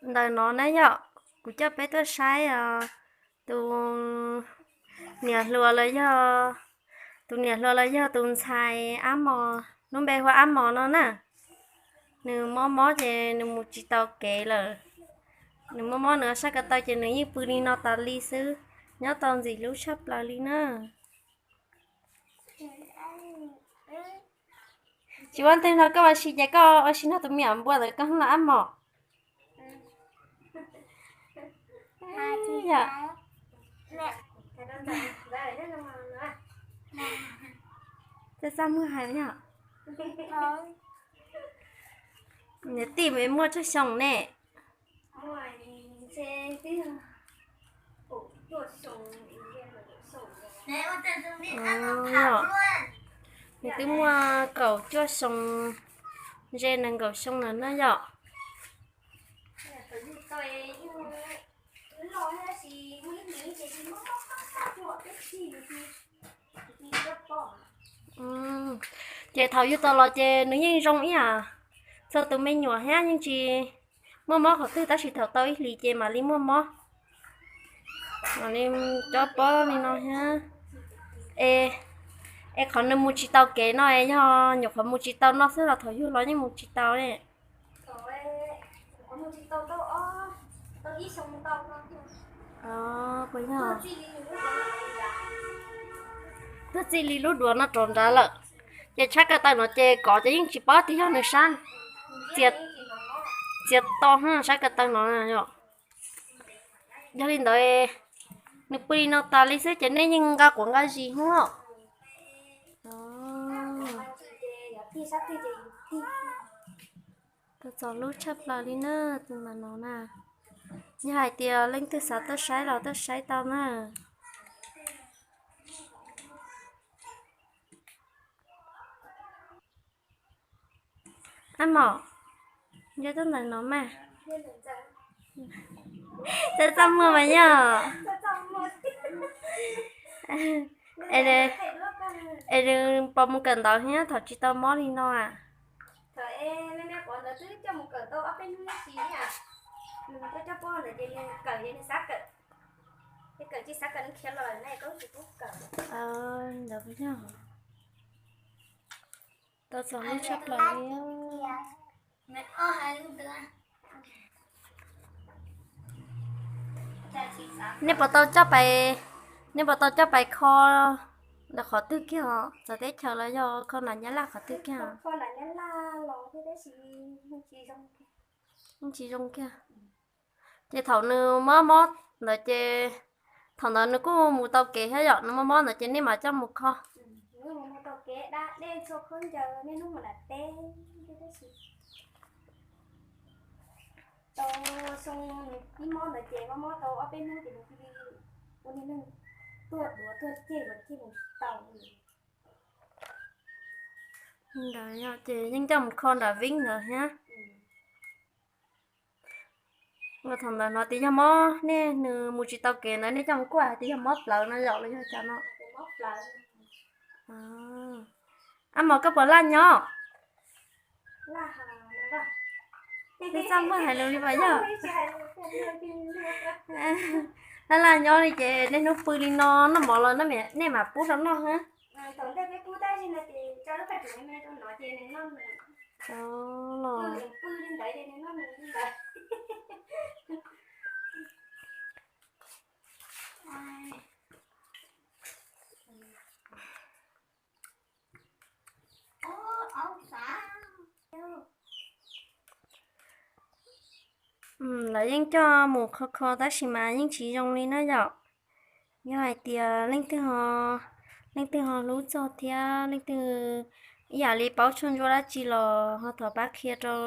Ntawm no na yom, kuv coj peb tuaj saib os, tus niam hluas los yog, tus niam hluas los yog tus ntxhais Ab Mos, lub npe hu ua Ab Mos no na. Nws mob mob ces nws mus tsis tau kev lawm. Nws mob mob nws sab ko taw ces nws yeej pw li no tas li xwb, nyob tau ntxim hlub tshaj plaws li na. Tsis ua ntej no koj ua si ces koj ua si nrog tus me nyuam npua ntawd koj los Ab Mos. Txaj txaj muag hais yom. Niam tij mas muaj tsawg xyoo ne? Nws twb muaj kaum cuaj xyoo, ze nees nkaum xyoo lawm na yom. Ces thaum yug tau los ces nws yeej zoo ib yam txhua tus me nyuam thiab, yeej tsis muaj mob qhov twg, tab sis thaum tau ib hlis ces mam li muaj mob. Mam li cob pob li no thiab. Es, es qhov nws mus tsis tau kev no es yog nyuam qhuav mus tsis tau noj xwb los thaum yug los yeej mus tsis tau ne? Puas yog? Tuag txij li lub duav no rau nrad lawm. Ces sab ko taw no ces kov ces yeej tsis paub tias yog nws sab txias to sab ko taw no yom. Yog li ntawd, nws pw li no tas li xwb ces nej yeej nqa quav nqa zis hwb. Tau txog lub tshaj plaws li na, tus ntawm no na. Yog hais tias leej twg xav tuaj saib los tuaj saib tau na. Ab Mos, nco tau ntawm no mas. Txaj txaj muag mas yog. Es nws puas mus kawm ntawv thiab thaum tsis tau mob li no a? Ntawd puas yog? Tau txog lub tshaj plaws li. Nej puas tau coj pais, nej puas tau coj pais kho ntawm qhov twg kiag os? Txawv teb chaws los yog kho nram Nyab Laj qhov twg kiag? Yeej tsis zoo kiag. Ces thaum nws mob mob ntawd ces, thaum ntawd nws kuj mus tau kev thiab yom, nws mob mob ntawd ces nej mam coj mus kho. Ntawd yog ces yeej coj mus kho nram Vib ntawd thiab. Thaum ntawd no tias yog mob, nej nws mus tsis tau kev ntawd nej coj mus kuaj hais tias yog mob plawv no yom los yog cas no? Ab Mos, koj puas laj nyob? Twb txaj muag hais lus li puas yog? Laj laj nyob li ces niaj hnub pw li no noj mov los nej mam pub rau noj na. Lawv yeej coj mus kho kho tab sis mas yeej tsis zoo li na yom. Yog hais tias leej twg ho, leej twg ho hlub txog thiab leej twg ib yam li paub tshuaj ntsuab dab tsi los ho thov pab qhia rau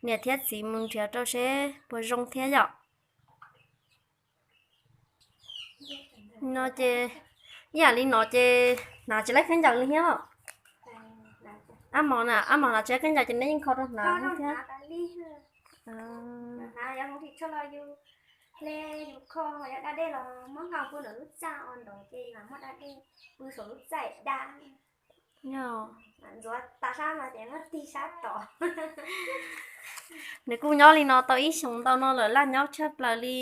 niam thiab txiv mus nrhiav rau seb puas zoo thiab yom. No ces, ib yam li no ces hnav tsis laib khaub ncaws li thiab. Ab Mos na, Ab Mos hnav tsis laib khaub ncaws ces nej yeej kho rau hnav thiab. Ntxuav tas sab no ces muab tig sab tom. Nws kuj nyob li no tau ib xyoos ntau no lawm, laj nyob tshaj plaws li.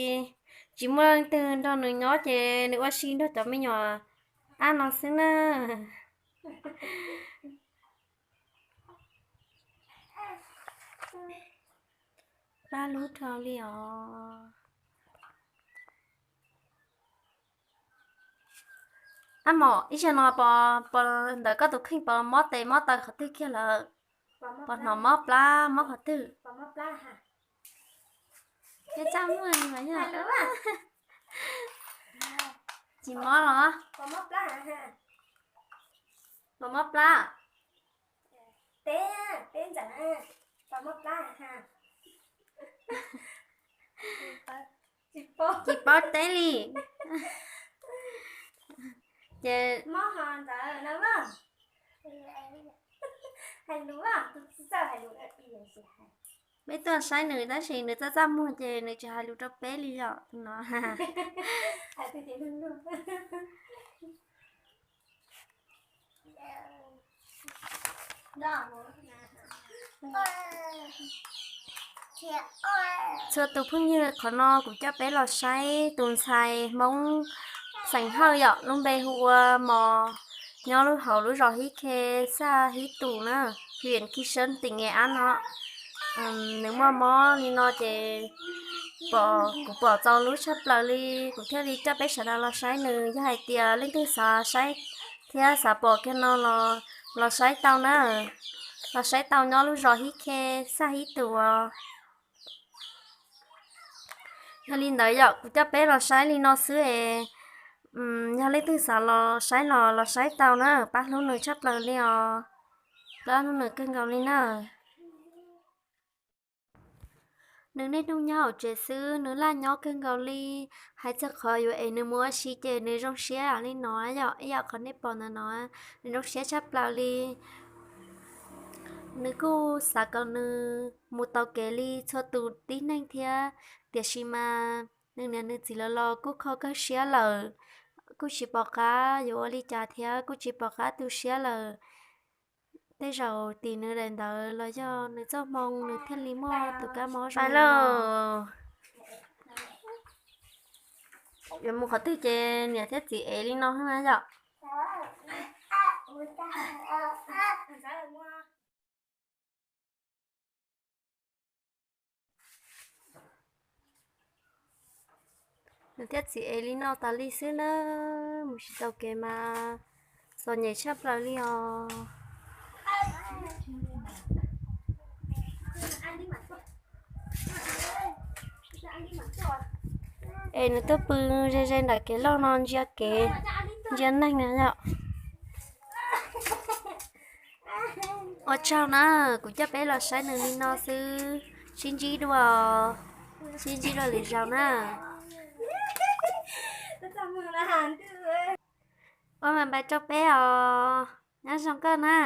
Tsis muaj leej twg nrog nws nyob ces nws ua si nrog cov me nyuam ab no xwb na. Plab lub dhau li os. Ab mom, ib zaug no pos ntawm koj tus kheej pos mob tes mob taw qhov twg kiag lawm? Pos hnov mob plab mob qhov twg? Txaj muag, tsis mob los? Pos mob plab? Tsis paub teb li. Ces peb tuaj saib nws tab sis nws txaj txaj muag ces nws tsis hais lus rau peb li yom no. Txhua tus phooj ywg, qhov no kuv coj peb los saib tus ntxhais Hmoob xeem Hawj yom, lub npe hu ua Mos, nyob lub hauv lub zos Hib Khe, xaj Hib Tus na, huyện Kỳ Sơn, tỉnh Nghệ An no. Nws muaj mob li no ces kuv pom txaus hlub tshaj plaws li, kuv thiaj li coj peb sawv daws los saib nws. Yog hais tias leej twg xav saib thiab xav pom kiag no los, los saib tau na, los saib tau nyob lub zos Hib Khe, xaj Hib Tus os. Yog li ntawd yom, kuv coj peb los saib li no xwb es, yog leej twg xav los saib los los saib tau na, pab hlub nws tshaj plaws li os, pab hlub nws kawg nkaus li na. Nws niaj hnub nyob hauv tsev xwb, nws laj nyob kawg nkaus li. Hais txog qhov yuav es nws mus ua si ces nws zoo siab li no yom, ib yam qhov nej pom ntawm no, nws zoo siab tshaj plaws li. Nws kuj xav kom nws mus tau kev li txhua tus tib neeg thiab, tiam sis mas nws niam nws txiv lawv los kuj kho kawg siab lawm, kuj tsis pom qab yuav ua li cas thiab kuj tsis pom qab tu siab lawm. Tej zaum tim nws daim ntawd los yog nws txoj hmoo nws thiaj li muaj tus kab mob zoo li no. Yuav mus qhov twg ces niam thiab txiv ev li no na yom. Nws thiab txiv ev li no tas li xwb na, mus tsis tau kev mas txom nyem tshaj plaws li os. Es nws tuaj pw ze ze ntawm kev loj no ntsia kev, ntsia neeg na yom. Ua tsaug na, kuv coj peb los saib nws li no xwb, sib ntsib dua, sib ntsib dua lwm zaus na. Ua mas npais rau peb os, nyob zoo koj na.